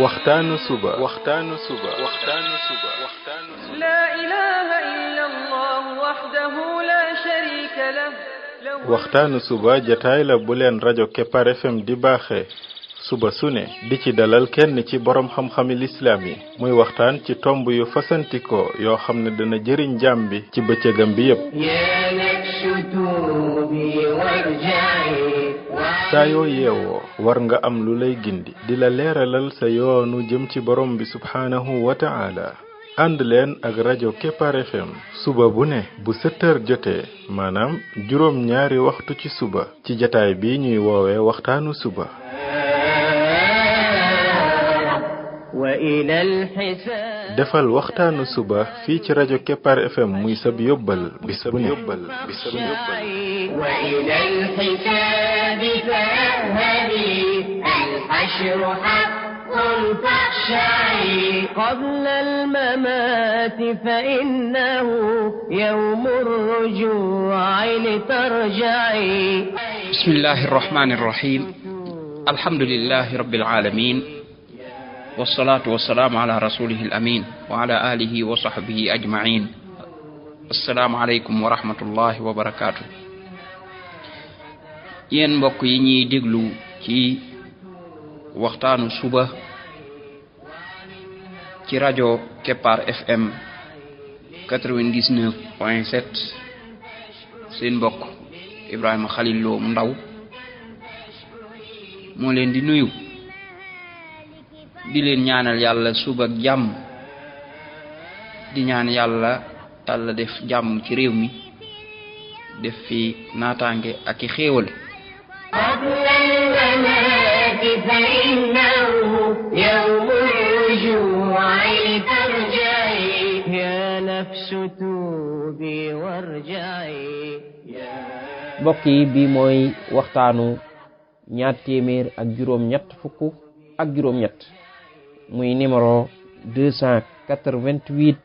waxtaanu suba لا إله إلا الله وحده لا شريك له waxtaanu suba jataay la bu leen rajo Kepar FM di baaxee suba su ne di ci dalal kenn ci borom xam-xami lislaam yi muy waxtaan ci tomb yu fasantikoo yoo xam ne dana jëriñ jaam bi ci bëccëgam bi yépp saa yoo yeewoo war nga am lu lay gindi di la leeralal sa yoonu jëm ci borom bi subhaanahu wa ta'ala ànd leen ak rajo Kepar FM suba bu ne bu 7h jotee maanaam juróom ñaari waxtu ci suba ci jataay bi ñuy woowee waxtaanu suba defal waxtaanu suba fii ci rajo Kepar FM muy sab yóbbal bis bu ne قبل الممات فإنه يوم الرجوع لترجعي بسم الله الرحمن الرحيم الحمد لله رب العالمين والصلاة والسلام على رسوله الأمين وعلى آله وصحبه أجمعين السلام عليكم ورحمة الله وبركاته ين mbokk yi ñi déglu ci waxtaanu suba ci rajo Kepar FM 99.7 seen mbokk Ibrahima Khalil Lo Ndaw moo leen di nuyu di leen ñaanal yàlla suba ak jàmm di ñaan yàlla def jàmm ci réew mi def fi naataange ak i xéewal فإنه يوم الرجوع لترجعي يا نفس توبي وارجعي mbokk yi bi mooy waxtaanu ñaar téeméer ak juróom ñett fukk ak juróom ñett muy numéro 288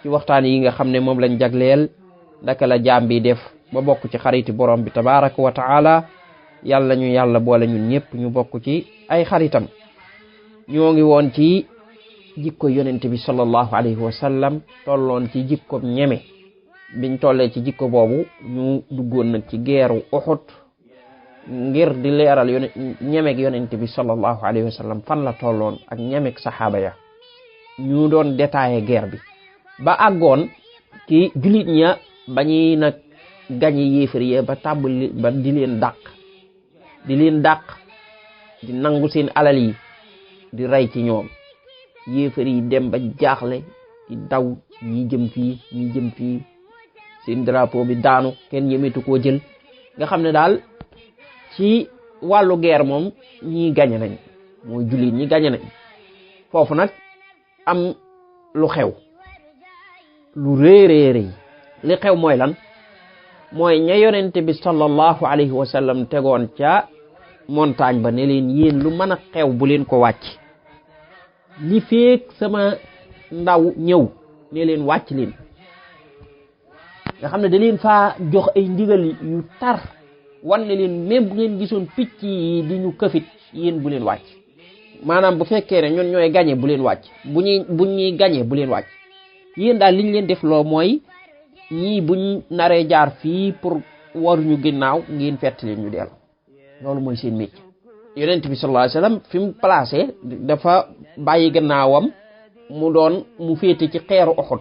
ci waxtaan yi nga xam ne moom lañ jagleel naka la jaam bi def ba bokk ci xariti borom bi tabaraka wa taala yàlla ñu yàlla boole ñun ñëpp ñu bokk ci ay xaritam ñoo ngi woon ci jikko yonent bi sallallahu alayhi wa sallam tolloon ci jikko ñeme biñ tollee ci jikko boobu ñu duggoon nag ci geeru Uhud ngir di leeral ñemek yonent bi sallallahu alayhi wa sallam fan la tolloon ak ñemek saxaaba ya ñu doon détaillé guerre bi ba àggoon ci julit ña bañuy nag gañi yéefar yi ba tàmbali ba di leen dàq di nangu seen alal yi di rey ci ñoom yéefar yi dem ba jaaxle di daw ñi jëm fii seen drapeau bi daanu kenn ñemetu koo jël nga xam ne daal ci wàllu guerre moom ñii gañe nañ mooy jullit ñi gañe nañ foofu nag am lu xew lu réeréeré li xew mooy lan mooy ña yonent bi sallallahu alayhi wa sallam tegoon ca montagne ba ne leen yéen lu mën a xew bu leen ko wàcc li feek sama ndaw ñëw ne leen wàcc leen nga xam ne da leen faa jox ay ndigal yu tar wan ne leen même bu ngeen gisoon picc yi di ñu këfit yéen bu leen wàcc maanaam bu fekkee ne ñun ñooy gañe bu leen wàcc bu ñuy gañe bu leen wàcc yéen daal liñ leen def loo mooy ñii buñ naree jaar fii pour waruñu ginnaaw ngeen fett leen ñu dellu loolu mooy seen métier yonent bi sallallahu alayhi wasallam fi mu placé dafa bàyyi gannaawam mu féete ci xeeru Uhud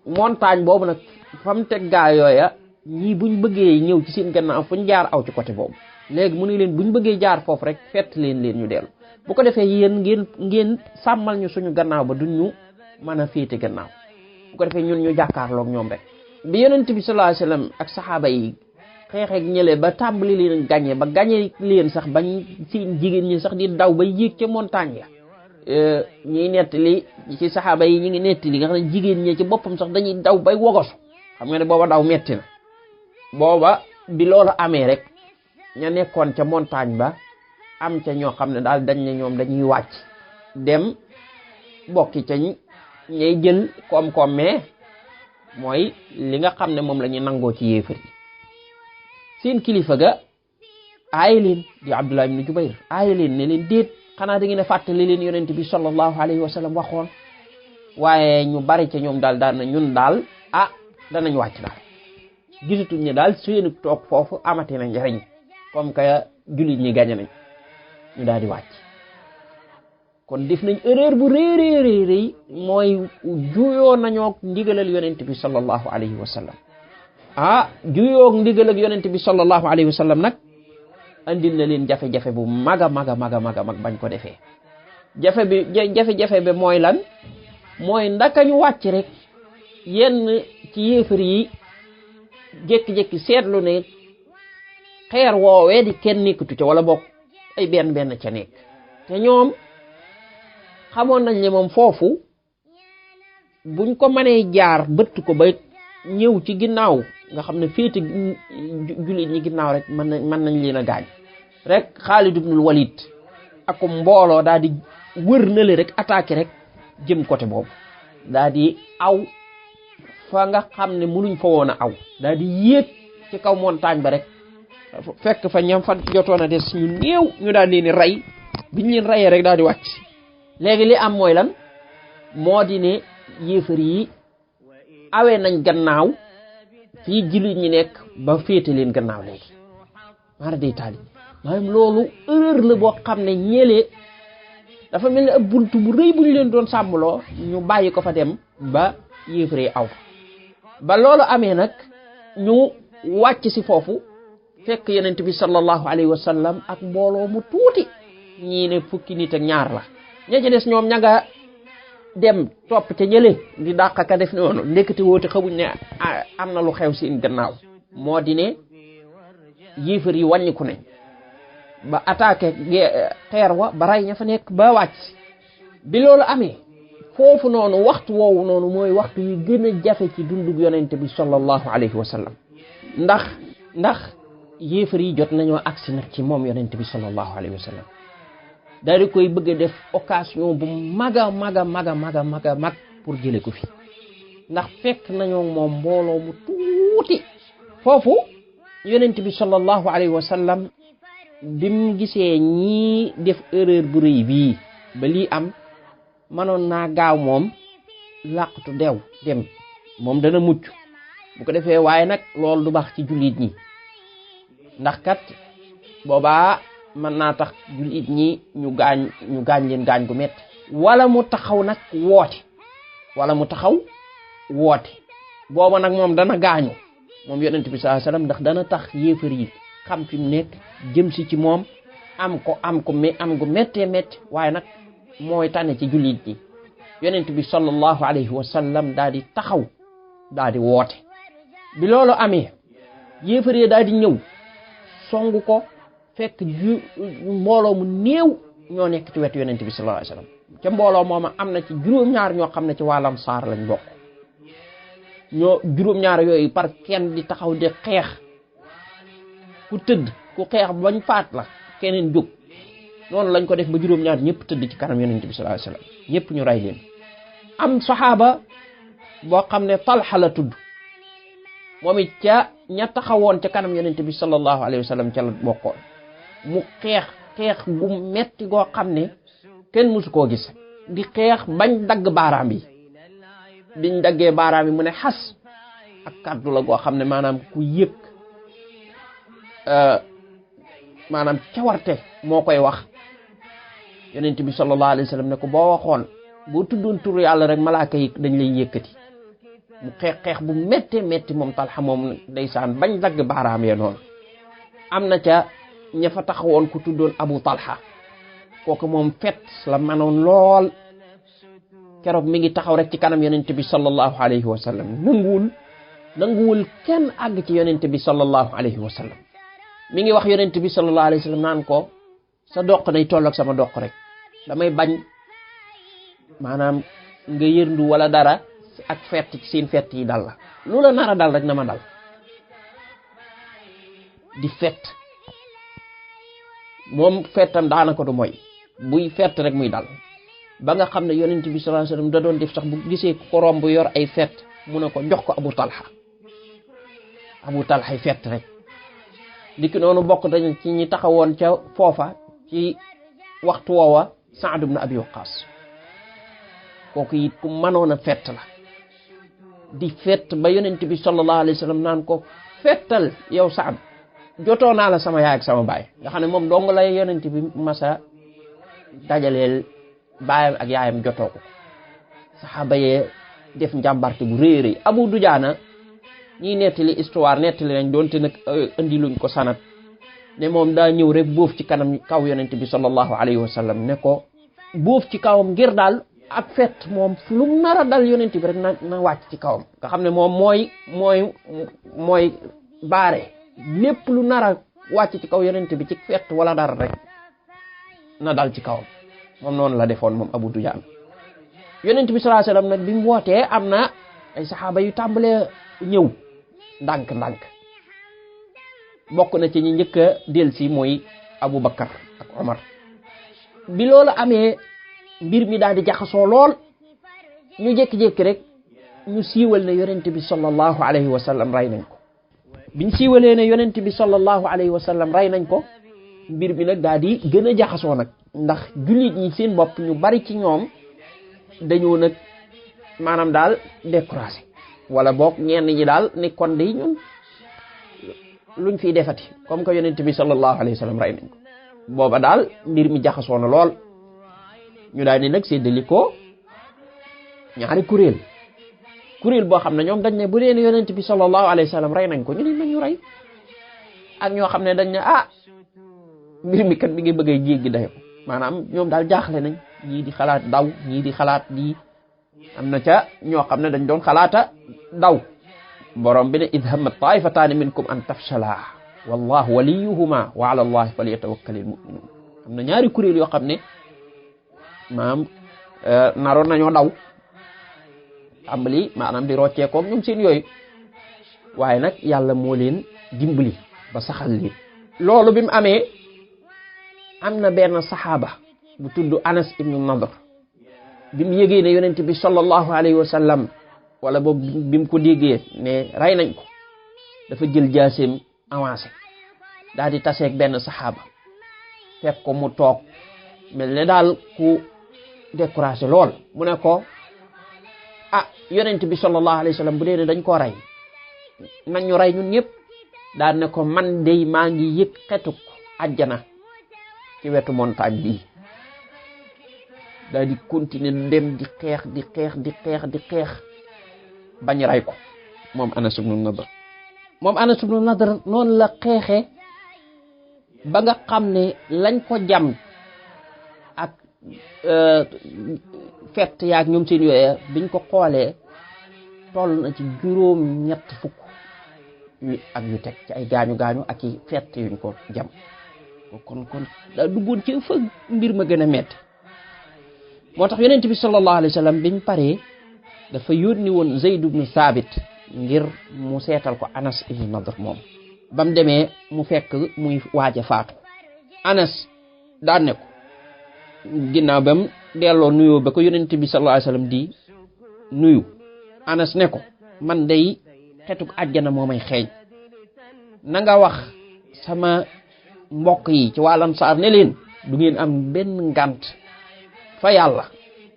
montagne boobu nag fa mu teg gaa yooya ñii buñ bëggee ñëw ci seen gannaaw fuñ jaar aw ci côté boobu léegi mu ne leen buñ bëggee jaar foofu rek fett leen ñu dellu bu ko defee yéen ngeen sàmmal ñu suñu gannaaw ba duñ ñu mën a féete gannaaw bu ko defee ñun ñu jàkkaarloog ñoom rek bi yonent bi sallallahu alayhi wasallam ak saxaaba yi xeexeeg ñële ba tàmbali leen gañe ba gañe leen sax bañ seen jigéen ñi sax di daw ba yéeg ca montagne ya ñuy nettali ci saxaaba yi ñu ngi nettali nga xam ne jigéen ñi ci boppam sax dañuy daw bay wogosu xam nga ne booba daw metti na booba bi loolu amee rek ña nekkoon ca montagne ba am ca ñoo xam ne daal dañ ne ñoom dañuy wàcc dem bokki ca ñay jël koom-koom mais mooy li nga xam ne moom la ñu nangoo ci yéefar yi seen kilifa ga aaye leen di Abdullah ibn Jubayr aaye leen ne leen déet xanaa da ngeen a fàttali leen yonent bi sallallahu alayhi wa sallam waxoon waaye ñu bari ca ñoom daal daan na ñun daal danañ wàcc daal gisatuñ ne daal seenu toog foofu amati na njariñ comme que jullit ñi gañe nañ ñu daal di wàcc. kon def nañ erreur bu rëy mooy juyoo nañoo ndigalal yonent bi sallallahu alayhi wa sallam juyoo ndigal ak yonent bi sallallahu alayhi wa sallam nag andil na leen jafe-jafe bu mag a mag bañ ko defee jafe-jafe bi mooy lan mooy ndaka ñu wàcc rek yenn ci yéefar yi jékki-jékki seetlu ne xeer woowee di kenn nekkatu ca wala bokk ay benn ca nekk te ñoom xamoon nañ ne moom foofu buñ ko mënee jaar bëtt ko ba ñëw ci ginnaaw nga xam ne féete jullit ñi ginnaaw rek mën nañ leen a gaañ rek Xaalid ibnul Walid ak mbooloo daal di wër na le rek attaqué rek jëm côté boobu daal di aw fa nga xam ne mënuñ fa woon a aw daal di yéeg ci kaw montagne ba rek fekk fa ñam fa jotoon a des ñu néew ñu daal leen di rey biñ leen reyee rek daal di wàcc. léegi li am mooy lan moo di ne yéefar yi awee nañ gannaaw fii jullit ñi nekk ba féete leen gannaaw léegi maara day taali maanaam loolu erreur la boo xam ne ñëlee dafa mel ni ab buntu bu rëy bu ñu leen doon sàmmloo ñu bàyyi ko fa dem ba yéefar yi aw ba loolu amee nag ñu wàcc si foofu fekk yonent bi sallallahu alayhi wa sallam ak mbooloo mu tuuti ñii ne fukki nit ak ñaar la ña ci des ñoom ña nga dem topp ca ñële di dàq ka def noonu ndekete woote xamuñ ne am na lu xew seen gannaaw moo di ne yéefar yi wàññiku nañ ba attaqué xeer wa ba rey ña fa nekk ba wàcc bi loolu amee foofu noonu waxtu woowu noonu mooy waxtu yu gën a jafe ci dundug yonente bi sallallahu alayhi wa sallam ndax yéefar yi jot nañoo agsi nag ci moom yonente bi sallallahu alayhi wa sallam daal di koy bëgg a def occasion bu mag pour jële ko fi ndax fekk nañoo moom mbooloo mu tuuti foofu yonent bi sallallahu alayhi wa sallam bim gisee ñii def erreur bu rëy bii ba lii am mënoon naa gaaw moom làqatu deew dem moom dana mucc bu ko defee waaye nag loolu du baax ci jullit ñi ndax kat boobaa mën naa tax jullit ñi ñu gaañ leen gaañ gu métti wala mu taxaw nag woote booba nag moom dana gaañu moom yonent bi sallallahu alayhi wasallam ndax dana tax yéefar yi xam fi mu nekk jëm si ci moom am gu méttee métti waaye nag mooy tane ci jullit ñi yonent bi sallallahu alayhi wasallam daal di taxaw daal di woote bi loolu amee yéefar yi daal di ñëw songu ko fekk mbooloo mu néew ñoo nekk ci wetu yonent bi sallallahu alayhi wasallam ca mbooloo mooma am na ci juróom-ñaar ñoo xam ne ci wàllam saar lañ bokk ñoo juróom-ñaar yooyu par kenn di taxaw di xeex ku tëdd ku xeex bañ faat la keneen jóg noonu lañ ko def ba juróom-ñaar ñëpp tëdd ci kanam yonent bi sallallahu alayhi wasallam ñëpp ñu rey leen am saxaaba boo xam ne Talha la tudd moom it ca ña taxawoon ca kanam yonent bi sallallahu alayhi wasallam ca la bokkoon mu xeex gu metti goo xam ne kenn musu koo gis di xeex bañ dagg baaraam yi biñ daggee baaraam yi mu ne xas ak kàddu la goo xam ne maanaam ku yëg maanaam cawarte moo koy wax yonent bi sallallahu alayhi wasallam ne ko boo waxoon boo tuddoon tur yàlla rek malaaka yi dañ lay yëkkati mu xeex bu méttee métti moom Talha moom ndeysaan bañ dagg baaraam ya noonu am na ca ña fa taxawoon ku tuddoon Abu Talha kooku moom fet la manoon lool keroog mi ngi taxaw rek ci kanam yonent bi sallallahu alayhi wa sallam nanguwul kenn àgg ci yonent bi sallallahu alayhi wa sallam mi ngi wax yonent bi sallallahu alayhi wa sallam naan ko sa doq nay tolloog sama doq rek damay bañ maanaam nga yërndu wala dara ak fett seen fett yi dal la lu la nar a dal rek na ma dal di fett moom fettam daanaka du mooy buy fett rek muy dal ba nga xam ne yonent bi sallallahu alayhi wasallam da doon def sax bu gisee ko romb yor ay fett mu ne ko jox ko Abu Talha fett rek dikki noonu bokk dañ ci ñi taxawoon ca foofa ci waxtu woowa Saad ibn Abi Waqqas kooku it ku mënoon a fett la di fett ba yonent bi sallallahu alayhi wa sallam naan ko fettal yow Saad jotoo naa la sama yaay ak sama baay nga xam ne moom dong lay yonent bi masa dajaleel baayam ak yaayam jotoo ko saxaaba yee def njàmbarte bu rëy rëy Abu Dujaana ñiy nettali histoire nettali nañ doonte nag andi luñ ko sanat ne moom daa ñëw rek boof ci kanam kaw yonent bi sallallahu alayhi wa sallam ne ko boof ci kawam ngir daal ak fet moom lu mu nar a dal yonent bi rek na wàcc ci kawam nga xam ne moom mooy baare lépp lu nar a wàcc ci kaw yonent bi ci fet wala dara rek na dal ci kawam moom noonu la defoon moom Abu Dujaan yonent bi sallallahu alayhi wa sallam nag bi mu wootee am na ay saxaaba yu tàmbalee ñëw ndànk bokk na ci ñi njëkk a delsi mooy Abu Bakar ak Omar bi loolu amee mbir mi daal di jaxasoo lool ñu jékki-jékki rek ñu siiwal ne yonent bi sallallahu alayhi wa sallam rey nañ ko biñ siiwalee ne yonent bi sallallahu alayhi wa sallam rey nañ ko mbir mi nag daal di gën a jaxasoo nag ndax jullit ñi seen bopp ñu bari ci ñoom dañoo nag maanaam daal découragé wala boog ñenn ñi daal ni kon de ñun luñ fiy defati comme que yonent bi sallallahu alayhi wa sallam rey nañ ko booba daal mbir mi jaxasoo na lool ñu daal di nag séddali ko ñaari kuréel boo xam ne ñoom dañ ne bu dee ne yonent bi sallallahu alayhi wa sallam rey nañ ko ñu ne nañu rey ak ñoo xam ne dañ ne mbir mi kat mi ngi bëgg a jéggi dayo maanaam ñoom daal jaaxle nañ ñii di xalaat daw ñii di xalaat di am na ca ñoo xam ne dañ doon xalaata daw borom bi ne id hammat taifataani minkum an tafshala wallahu waliyuhuma wa ala allahi falyatawakkalil mu'minun am na ñaari kuréel yoo xam ne maanaam naroon nañoo daw tàmbali maanaam di rocceekoog ñoom seen yooyu waaye nag yàlla moo leen dimbali ba saxal leen loolu bi mu amee am na benn saxaaba bu tudd Anas ibnu Nadr bi mu yëgee ne yonent bi sallallahu alayhi wa sallam wala boog bi mu ko déggee ne rey nañ ko dafa jël jaaseem avancé daal di taseeg benn saxaaba fekk ko mu toog mel ne daal ku découragé lool mu ne ko yonent bi sallallahu alayhi wa sallam bu dee ne dañ koo rey nañ ñu rey ñun ñëpp daal ne ko man dey maa ngi yëg xetuk àjjana ci wetu montagne bii daal di continuer dem di xeex bañ rey ko moom Anas ibnu Nadr noonu la xeexee ba nga xam ne lañ ko jam ak fett yaag ñoom seen yooyee biñ ko xoolee toll na ci juróom ñett fukk ak yu teg ci ay gaañu ak i fett yuñ ko jam kon daa duggoon ci fa mbir ma gën a metti moo tax yonent bi sallallahu alayhi wa sallam biñ paree dafa yónni woon Zayd ibn Thabit ngir mu seetal ko Anas ibn Nadr moom bam demee mu fekk muy waaja faatu Anas daan ne ko ginnaaw bam delloo nuyoo ba ko yonent bi sallallahu alayhi wa sallam di nuyu Anas ne ko man day xetuk àjjana moo may xeeñ na nga wax sama mbokk yi ci waa Ansaar ne leen du ngeen am benn ngant fa yàlla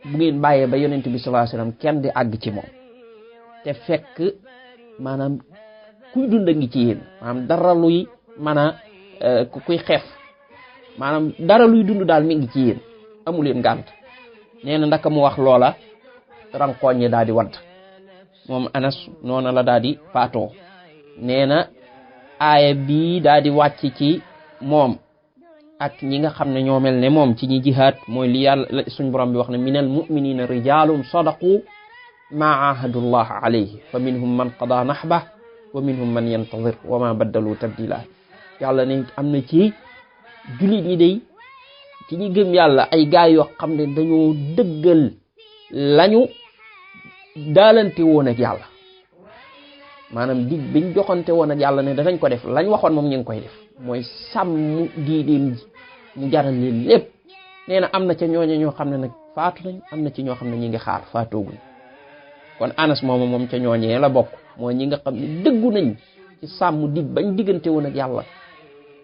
bu ngeen bàyyee ba yonent bi sallallahu alayhi wa sallam kenn di àgg ci moom te fekk maanaam kuy dund ngi ci yéen maanaam dara luy mën a kuy xeef maanaam dara luy dund daal mi ngi ci yéen amu leen ngant nee na ndaka mu wax loola rankooñ yi daal di want moom Anas noona la daal di faatoo nee na aaya bii daal di wàcc ci moom ak ñi nga xam ne ñoo mel ne moom ci ñi jihaad mooy li yàlla suñ borom bi wax ne minal mu'minina rijalun sadaqu ma ahadullah alayhi fa minhum man qada nahba wa minhum man yantadir wa ma baddalu tabdila yàlla ne am na ci jullit ñi day ci ñi gëm yàlla ay gaay yoo xam ne dañoo dëggal lañu daalante woon ak yàlla maanaam dig biñ joxante woon ak yàlla ne danañ ko def lañ waxoon moom ñu ngi koy def mooy sàmm diineem ji mu jaral leen lépp nee na am na ca ñooñu ñoo xam ne nag faatu nañ am na ci ñoo xam ne ñi ngi xaar faatooguñ kon Anas moom ca ñooñee la bokk mooy ñi nga xam ne dëggu nañ ci sàmm dig bañ diggante woon ak yàlla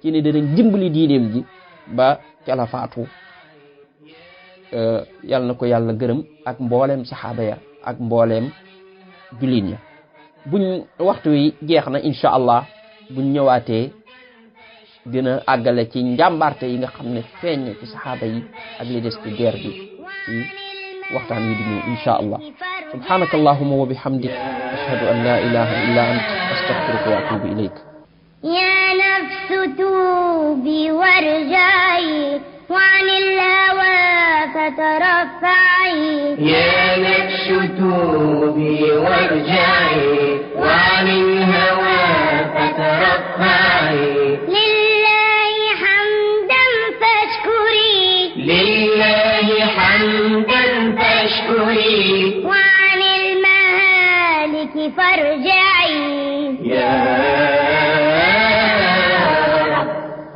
ci ne danañ dimbali diineem ji ba ca la faatu yàlla na ko yàlla gërëm ak mbooleem saxaaba ya ak mbooleem jullit ña. buñ waxtu wi jeex na incha allah buñ ñëwaatee dina àggale ci njàmbarte yi nga xam ne feeñ na ci saxaaba yi ak li des ci guerre bi ci waxtaan wi di ñëw incha allah. subhanaka allahumma wa bihamdik ashhadu an la ilaha illa ant astaghfiruka wa atubu ilayk. يا نفس توبي وارجعي وعن الهوى فترفعي. يا نفس توبي وارجعي وعن الهوى فترفعي. لله حمدا فاشكري. لله حمدا فاشكري. وعن المهالك فارجعي.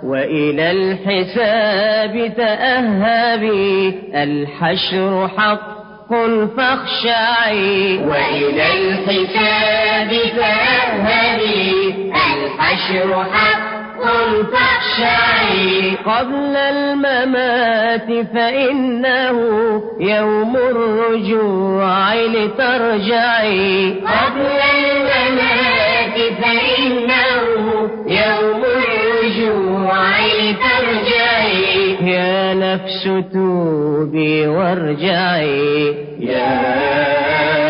وإلى الحساب تأهبي الحشر حق فاخشعي. وإلى الحساب تأهبي الحشر حق فاخشعي. قبل الممات فإنه يوم الرجوع لترجعي. قبل الممات فإنه يوم الرجوع لترجعي. يا نفس توبي وارجعي. يا